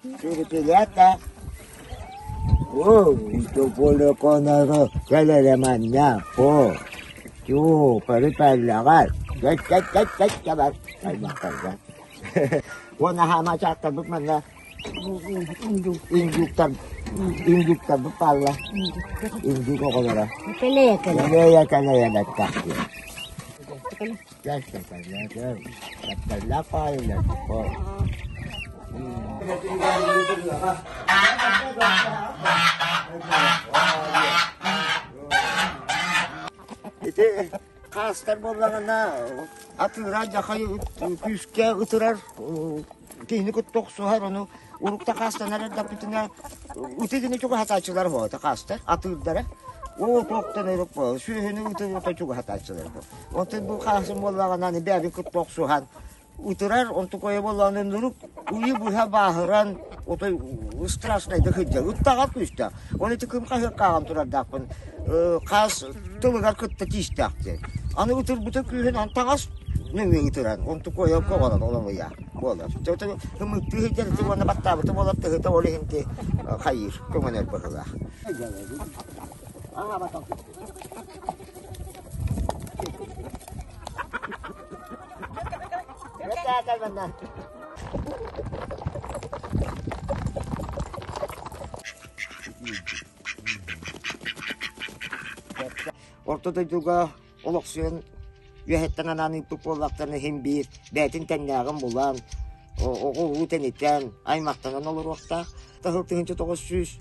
Перепелята. Уонна хаама чааттарбыт манна индюктар индюктарбыт бааллар. Индюк оҕолоро. Кэлэйэ кэлэ. Кэлэйэ кэлэйэ бэттэх. Ити хаастар буоллаҕына атыыра дьахай күүскэ ытырар киһини кытта охсуһар ону урукта хаастанар эрдэхпитинэ ыты гини чугаһатааччылар буолта хаастар атыырдара оо туохтан өрүк сүөһүнү ытырыта чугаһатааччылар Онтон бу хаасым буоллаҕына аны бэйэбин кытта охсуһан ытырар, онтукайа буоллаҕына нурук уйу быһа бааһыран отой страшнайдык сылдьар. Ыттаҕар күүстээх. Оны ити кым хаһыаккааҕын турардаахпын хаас тылыгар кытта тиистээх диэн. Аны ытырбыта күүһүн ан таҥас нөҥүө ытыран, онтукайа көҕөрөн олоҥуйа буолар. Ымыттыы сылдьар ити уонна баттаабыта буолар тыһыта ол иһин ти хайыыр көҥөнөр быһыылаах. Орто дойдуга олохсуйан үөһэттэн анаан ыыппыт буоллахтарына иһин биир бэйэтин тэҥнээҕин булан, оҕо-уруу тэнитэн, аймахтанан олоруохтаах. Таһыл 1986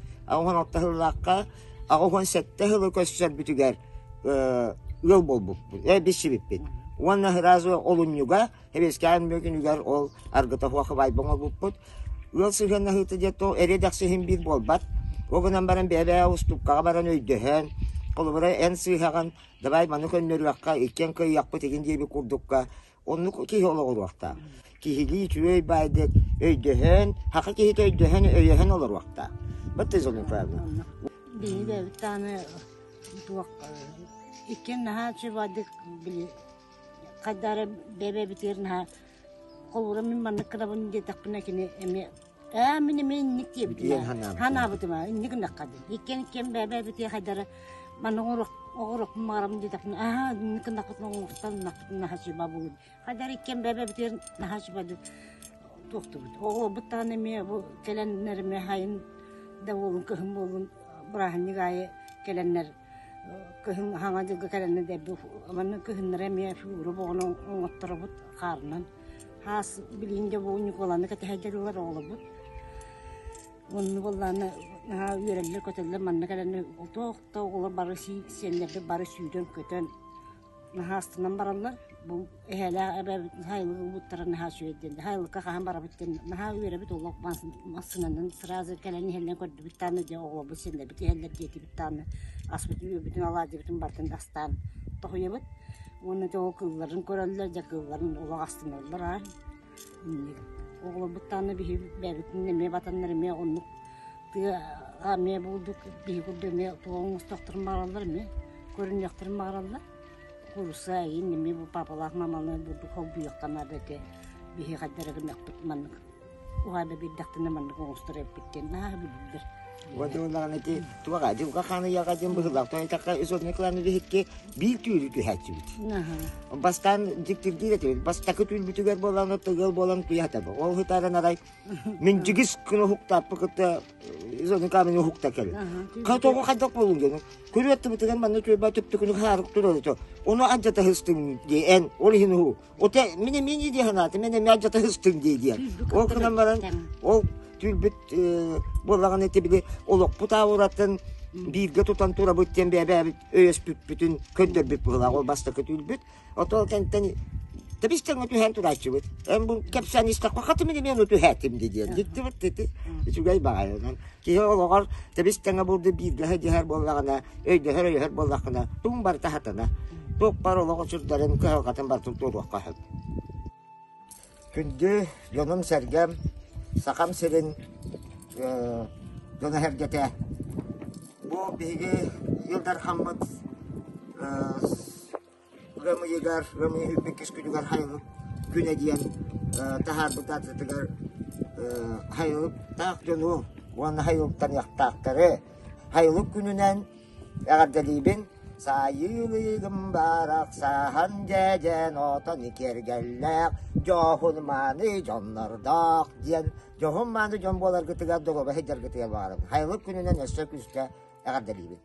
сыллаахха 87 сылы көрсөрбүтүгэр ыал буолбуппут, билсибиппит. Уонна сразу олунньуга, Сэбиэскэй Армия күнүгэр ол аргыта суох убайбын оҥорбуппут. Ыал сыһыаннаһыыта диэн то эриэ-дэхси иһин биир буолбат. Ол гынан баран бэйэ-бэйэ уступкаҕа баран өйдөһөн, холобура эн сыыһаҕын, давай маны көннөрүөххэ, иккиэн кыайыахпыт игин диэбит курдукка оннук киһи олоҕуруохтаах. Киһилии үчүгэй баайдык өйдөһөн, хака киһитэ өйдөһөн, өйөһөн олоруохтаах. Вот ты правильно. Биһиги бэйэбит даҕаны туох иккиэн наһаа үчүгэйдик били хайдах эрэ бэйэ-бэйэбитигэр наһаа холобура мин маннык гынабын диэтэхпинэ кини эмиэ ээ мин эмиэ инник диэбитим Диэн санаабытым. санаабытым аа инник гыннахха диэн иккиэн иккиэн бэйэ-бэйэбитигэр хайдах эрэ маннык оҥоруох оҥоруохпун баҕарабын диэтэхпинэ аһаа инник гыннахпытына оҥостон гыннахпытына наһаа үчүгэй буолуо хайдах эрэ иккиэн бэйэ-бэйэбитигэр наһаа үчүгэйдик туохтубут оҕолорбут даҕаны эмиэ бу кэлэннэр эмиэ сайын да буоллун кыһын буоллун бырааһынньык аайы кэлэннэр кыһын хаҥа дьылга кэлэннэр дэлби манна кыһыннары эмиэ фигура боҕону оҥотторобут хаарынан хаас билигин дьэ бу Ньукуланы кэтэһэллэр оҕолорбут онну буоллаҕына наһаа үөрэллэр-көтөллөр манна кэлэн туох да оҕолор бары сиэннэрбит бары сүүрэн-көтөн Наһаа астынан бараллар. Бу эһээлээх эбээбит наһаа ылбыттара наһаа үчүгэй диэн. Наһаа хаһан барабыт диэн наһаа үөрэбит олох массыынанан сразу кэлэн иһэллэрин көрдүбүт даҕаны дьэ оҕолорбут сиэннэрбит иһэллэр диэтибит даҕаны аспытын үөбүтүн алаадьыбытын барытын астаан тоһуйабыт. Уонна дьэ ол кыылларын көрөллөр, дьэ кыылларын олох астыналлар аа. Оҕолорбут даҕаны биһи бэйэбитин эмиэ батаннар эмиэ оннук тыа эмиэ булдук биһи курдук эмиэ туох оҥостуохтарын баҕараллар эмиэ көрүнүөхтэрин баҕараллар. Куурусса эйин эмиэ бу папалаах маманы бурдук холбуйуохха наада этэ. Биһи хайдах эрэ гыныахпыт маннык уһаайба биэрдэхтэринэ маннык оҥостор эбиппит диэн наһаа сөбүлүүллэр. Уонна ити туох дьылҕа хаан ыйаҕа диэн быһыылаах. Тоҕо диэтэххэ Изотный кланы биһикки биир түүрү түһээччибит. Бастаан дьиктиргиир этибит. Бастакы түүрбүтүгэр буолан тыгыл буолан туйатабы. Ол хытаран арай мин дьигис күн уһуктааппы кытта Изотный камень уһукта кэлин. Тоҕо хайдах буолуҥ диэн. Көрүөттүбүтүгэр манна түөрбэ түптүкүнү хаарык турар Ону адьата хыстыҥ диэн ол иһин уһу. Оте мин эмиэ дии санаатым, мен эмиэ адьата хыстыҥ дии диэн. Ол гынан баран ол түүрбүт буоллаҕына ити били олохпут ауратын бииргэ тутан турабыт диэн бэйэбээбит өйөспүппүтүн көрдөрбүт быһыылаах ол бастакы түүрбүт. Отол кэнтэн тэбис-тэҥҥэ түһээн турааччыбыт. Эн бу кэпсээн истэххэ хаты мин эмиэ ону түһээтим дии диэн. Дьиктибит ити үчүгэй баҕайынан. Киһи олоҕор тэбис-тэҥҥэ булду бииргэ сылдьыһар буоллаҕына, өйдөһөр өйөһөр буоллаххына, тугуҥ барыта хатана. Туох бар олох очурдарын, кыһалҕатын барытын туоруохха сөп. Күндү дьонум-сэргэм, Сахам сирин дьоно-сэргэтэ, бу биһиги Ил Дархаммыт ыам ыйыгар, ыам ыйын иккис күнүгэр Хайылык күнэ диэн таһаарбыт дататыгар Хайылыктаах дьону уонна хайылыктаныахтаахтары Хайылык күнүнэн эҕэрдэлиибин! Саайыылыыгым барахсаһан дьээдьэн отон киэргэллээх дьоһун мааны дьоннордоох диэн дьоһун мааны дьон буоларгытыгар доруобай сылдьаргытыгар баҕарабын. Хайылык күнүнэн өссө күүскэ эҕэрдэлиибин.